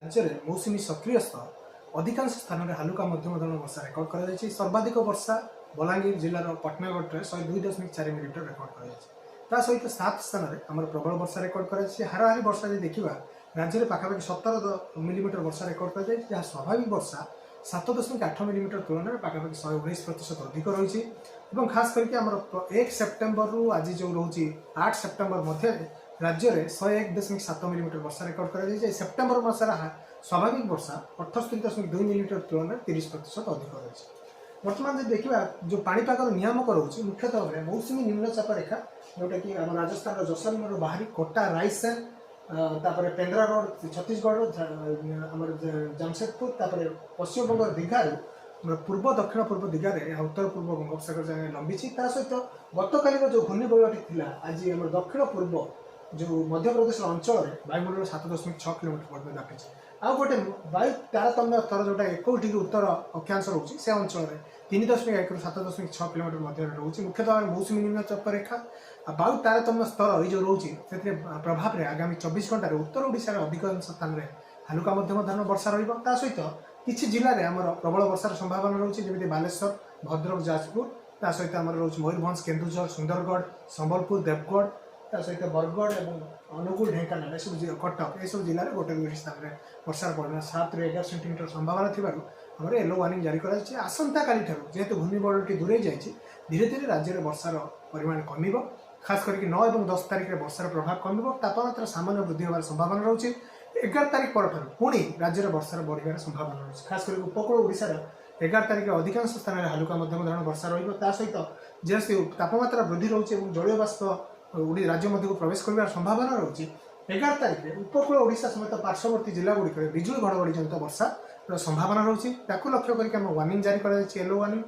ରାଜ୍ୟରେ ମୌସୁମୀ ସକ୍ରିୟ ସ୍ଥଳ ଅଧିକାଂଶ ସ୍ଥାନରେ ହାଲୁକା ମଧ୍ୟମ ଧରଣର ବର୍ଷା ରେକର୍ଡ କରାଯାଇଛି। ସର୍ବାଧିକ ବର୍ଷା ବଲାଙ୍ଗୀର ଜିଲ୍ଲାର ପାଟଣାଗଡ଼ରେ 102.4 ମିଲିମିଟର ରେକର୍ଡ କରାଯାଇଛି। ତା ସହିତ ସାତ ସ୍ଥାନରେ ଆମର ପ୍ରବଳ ବର୍ଷା ରେକର୍ଡ କରାଯାଇଛି। ହାରାହାରି ବର୍ଷା ଯଦି ଦେଖିବା, ରାଜ୍ୟରେ ପାଖାପାଖି 17 ମିଲିମିଟର ବର୍ଷା ରେକର୍ଡ କରାଯାଇଛି, ଯାହା ସ୍ୱାଭାବିକ ବର୍ଷା 7.8 ମିଲିମିଟର ତୁଳନାରେ ପାଖାପାଖି 119% ଅଧିକ ରହିଛି। ଏବଂ ଖାସ କରିକି ଆମର 1 ସେପ୍ଟେମ୍ବରରୁ ଆଜି ଯେଉଁ ରହୁଛି 8 ସେପ୍ଟେମ୍ବର ମଧ୍ୟରେ ରାଜ୍ୟରେ 101.7 ମିଲିମିଟର ବର୍ଷା ରେକର୍ଡ କରାଯାଇଛି। ଏହି ସେପ୍ଟେମ୍ବର ମାସର ସ୍ୱାଭାବିକ ବର୍ଷା 78.2 ମିଲିମିଟର ତୁଳନାରେ 30% ଅଧିକ ରହିଛି। ବର୍ତ୍ତମାନ ଯଦି ଦେଖିବା, ଯେଉଁ ପାଣିପାଗର ନିୟାମକ ରହୁଛି, ମୁଖ୍ୟତଃ ଭାବରେ ମୌସୁମୀ ନିମ୍ନଚାପ ରେଖା, ଯେଉଁଟାକି ଆମ ରାଜସ୍ଥାନର ଜସଲମେରରୁ ବାହାରି କୋଟା, ରାଇସେନ୍, ତାପରେ ପେନ୍ଦ୍ରା ରୋଡ ଛତିଶଗଡ଼ର, ଆମର ଜାମଶେଦପୁର, ତାପରେ ପଶ୍ଚିମବଙ୍ଗର ଦୀଘାରୁ ଆମର ପୂର୍ବ ଦକ୍ଷିଣ ପୂର୍ବ ଦିଗରେ ଏହା ଉତ୍ତର ପୂର୍ବ ବଙ୍ଗୋପସାଗର ଯାଏଁ ଲମ୍ବିଛି। ତା ସହିତ ଗତକାଲିର ଯେଉଁ ଘୂର୍ଣ୍ଣିବଳୟଟି ଥିଲା, ଆଜି ଆମର ଦକ୍ଷିଣ ପୂର୍ବ ଯେଉଁ ମଧ୍ୟପ୍ରଦେଶର ଅଞ୍ଚଳରେ ବାୟୁମଣ୍ଡଳ 7.6 କିଲୋମିଟର ପର୍ଯ୍ୟନ୍ତ ବ୍ୟାପିଛି। ଆଉ ଗୋଟେ ବାୟୁ ତାରତମ୍ୟ ସ୍ତର, ଯେଉଁଟା 21 ଡିଗ୍ରୀ ଉତ୍ତର ଅକ୍ଷାଂଶ ରହୁଛି, ସେ ଅଞ୍ଚଳରେ 3.1ରୁ 7.6 କିଲୋମିଟର ମଧ୍ୟରେ ରହୁଛି। ମୁଖ୍ୟତଃ ଭାବରେ ମୌସୁମୀ ନିମ୍ନଚାପ ରେଖା ଆଉ ବାୟୁ ତାରତମ୍ୟ ସ୍ତର ଏଇ ଯେଉଁ ରହୁଛି, ସେଥିରେ ପ୍ରଭାବରେ ଆଗାମୀ 24 ଘଣ୍ଟାରେ ଉତ୍ତର ଓଡ଼ିଶାର ଅଧିକାଂଶ ସ୍ଥାନରେ ହାଲୁକା ମଧ୍ୟମ ଧରଣର ବର୍ଷା ରହିବ। ତା ସହିତ କିଛି ଜିଲ୍ଲାରେ ଆମର ପ୍ରବଳ ବର୍ଷାର ସମ୍ଭାବନା ରହୁଛି, ଯେମିତି ବାଲେଶ୍ୱର, ଭଦ୍ରକ, ଯାଜପୁର। ତା ସହିତ ଆମର ରହୁଛି ମୟୂରଭଞ୍ଜ, କେନ୍ଦୁଝର, ସୁନ୍ଦରଗଡ଼, ସମ୍ବଲପୁର, ଦେବଗଡ଼, ତା ସହିତ ବରଗଡ଼ ଏବଂ ଅନୁଗୁଳ, ଢେଙ୍କାନାଳ ଏସବୁ, କଟକ ଏସବୁ ଜିଲ୍ଲାରେ ଗୋଟେ ଦୁଇଟି ସ୍ଥାନରେ ବର୍ଷାର ପରିମାଣ 7ରୁ 11 ସେଣ୍ଟିମିଟର ସମ୍ଭାବନା ଥିବାରୁ ଆମର ୟେଲୋ ୱାର୍ଣ୍ଣିଂ ଜାରି କରାଯାଇଛି। ଆସନ୍ତାକାଲିଠାରୁ ଯେହେତୁ ଘୂର୍ଣ୍ଣିବଳୟଟି ଦୂରେଇ ଯାଇଛି, ଧୀରେ ଧୀରେ ରାଜ୍ୟରେ ବର୍ଷାର ପରିମାଣ କମିବ। ଖାସ କରିକି 9 ଏବଂ 10 ତାରିଖରେ ବର୍ଷାର ପ୍ରଭାବ କମିବ, ତାପମାତ୍ରା ସାମାନ୍ୟ ବୃଦ୍ଧି ହେବାର ସମ୍ଭାବନା ରହୁଛି। 11 ତାରିଖ ପରଠାରୁ ପୁଣି ରାଜ୍ୟରେ ବର୍ଷାର ବଢ଼ିବାର ସମ୍ଭାବନା ରହୁଛି। ଖାସ କରି ଉପକୂଳ ଓଡ଼ିଶାର 11 ତାରିଖରେ ଅଧିକାଂଶ ସ୍ଥାନରେ ହାଲୁକା ମଧ୍ୟମ ଧରଣର ବର୍ଷା ରହିବ। ତା ସହିତ ଯେହେତୁ ତାପମାତ୍ରା ବୃଦ୍ଧି ରହୁଛି ଏବଂ ଜଳୀୟ ବାଷ୍ପ ରାଜ୍ୟ ମଧ୍ୟକୁ ପ୍ରବେଶ କରିବାର ସମ୍ଭାବନା ରହୁଛି, 11 ତାରିଖରେ ଉପକୂଳ ଓଡ଼ିଶା ସମେତ ପାର୍ଶ୍ୱବର୍ତ୍ତୀ ଜିଲ୍ଲାଗୁଡ଼ିକରେ ବିଜୁଳି ଘଡ଼ଘଡ଼ି ଜନିତ ବର୍ଷାର ସମ୍ଭାବନା ରହୁଛି। ତାକୁ ଲକ୍ଷ୍ୟ କରିକି ଆମେ ୱାର୍ଣ୍ଣିଂ ଜାରି କରାଯାଇଛି, ୟେଲୋ ୱାର୍ଣ୍ଣିଂ।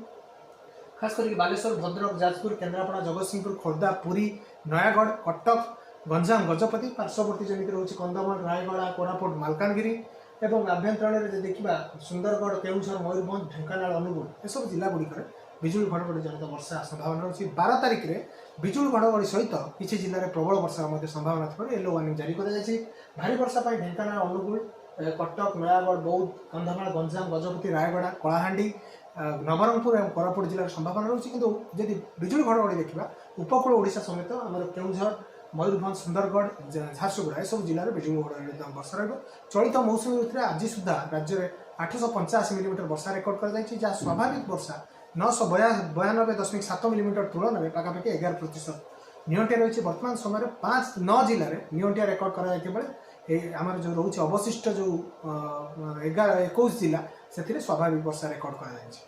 ଖାସ କରିକି ବାଲେଶ୍ୱର, ଭଦ୍ରକ, ଯାଜପୁର, କେନ୍ଦ୍ରାପଡ଼ା, ଜଗତସିଂହପୁର, ଖୋର୍ଦ୍ଧା, ପୁରୀ, ନୟାଗଡ଼, କଟକ, ଗଞ୍ଜାମ, ଗଜପତି, ପାର୍ଶ୍ୱବର୍ତ୍ତୀ ଯେମିତି ରହୁଛି କନ୍ଧମାଳ, ରାୟଗଡ଼ା, କୋରାପୁଟ, ମାଲକାନଗିରି ଏବଂ ଆଭ୍ୟନ୍ତରୀଣରେ ଯଦି ଦେଖିବା ସୁନ୍ଦରଗଡ଼, କେଉଁଝର, ମୟୂରଭଞ୍ଜ, ଢେଙ୍କାନାଳ, ଅନୁଗୁଳ ଏସବୁ ଜିଲ୍ଲାଗୁଡ଼ିକରେ ବିଜୁଳି ଘଡ଼ଘଡ଼ି ଜନିତ ବର୍ଷା ସମ୍ଭାବନା ରହୁଛି। 12 ତାରିଖରେ ବିଜୁଳି ଘଡ଼ଘଡ଼ି ସହିତ କିଛି ଜିଲ୍ଲାରେ ପ୍ରବଳ ବର୍ଷାର ମଧ୍ୟ ସମ୍ଭାବନା ଥିବାରୁ ୟେଲୋ ୱାର୍ଣ୍ଣିଂ ଜାରି କରାଯାଇଛି। ଭାରୀ ବର୍ଷା ପାଇଁ ଢେଙ୍କାନାଳ, ଅନୁଗୁଳ, କଟକ, ନୟାଗଡ଼, ବୌଦ୍ଧ, କନ୍ଧମାଳ, ଗଞ୍ଜାମ, ଗଜପତି, ରାୟଗଡ଼ା, କଳାହାଣ୍ଡି, ନବରଙ୍ଗପୁର ଏବଂ କୋରାପୁଟ ଜିଲ୍ଲାର ସମ୍ଭାବନା ରହୁଛି। କିନ୍ତୁ ଯଦି ବିଜୁଳି ଘଡ଼ଘଡ଼ି ଦେଖିବା, ଉପକୂଳ ଓଡ଼ିଶା ସମେତ ଆମର କେଉଁଝର, ମୟୂରଭଞ୍ଜ, ସୁନ୍ଦରଗଡ଼, ଝାରସୁଗୁଡ଼ା ଏସବୁ ଜିଲ୍ଲାରେ ବିଜୁଳି ଘଡ଼ଘଡ଼ି ବର୍ଷା ରହିବ। ଚଳିତ ମୌସୁମୀ ଋତୁରେ ଆଜି ସୁଦ୍ଧା ରାଜ୍ୟରେ 885 ମିଲିମିଟର ବର୍ଷା ରେକର୍ଡ କରାଯାଇଛି, ଯାହା ସ୍ୱାଭାବିକ ବର୍ଷା 992.7 ମିଲିମିଟର ତୁଳନାରେ ପାଖାପାଖି 11% ନିଅଣ୍ଟିଆ ରହିଛି। ବର୍ତ୍ତମାନ ସମୟରେ ପାଞ୍ଚ ନଅ ଜିଲ୍ଲାରେ ନିଅଣ୍ଟିଆ ରେକର୍ଡ କରାଯାଇଥିବା ବେଳେ ଏଇ ଆମର ଯେଉଁ ରହୁଛି ଅବଶିଷ୍ଟ ଯେଉଁ 11 21 ଜିଲ୍ଲା, ସେଥିରେ ସ୍ୱାଭାବିକ ବର୍ଷା ରେକର୍ଡ କରାଯାଇଛି।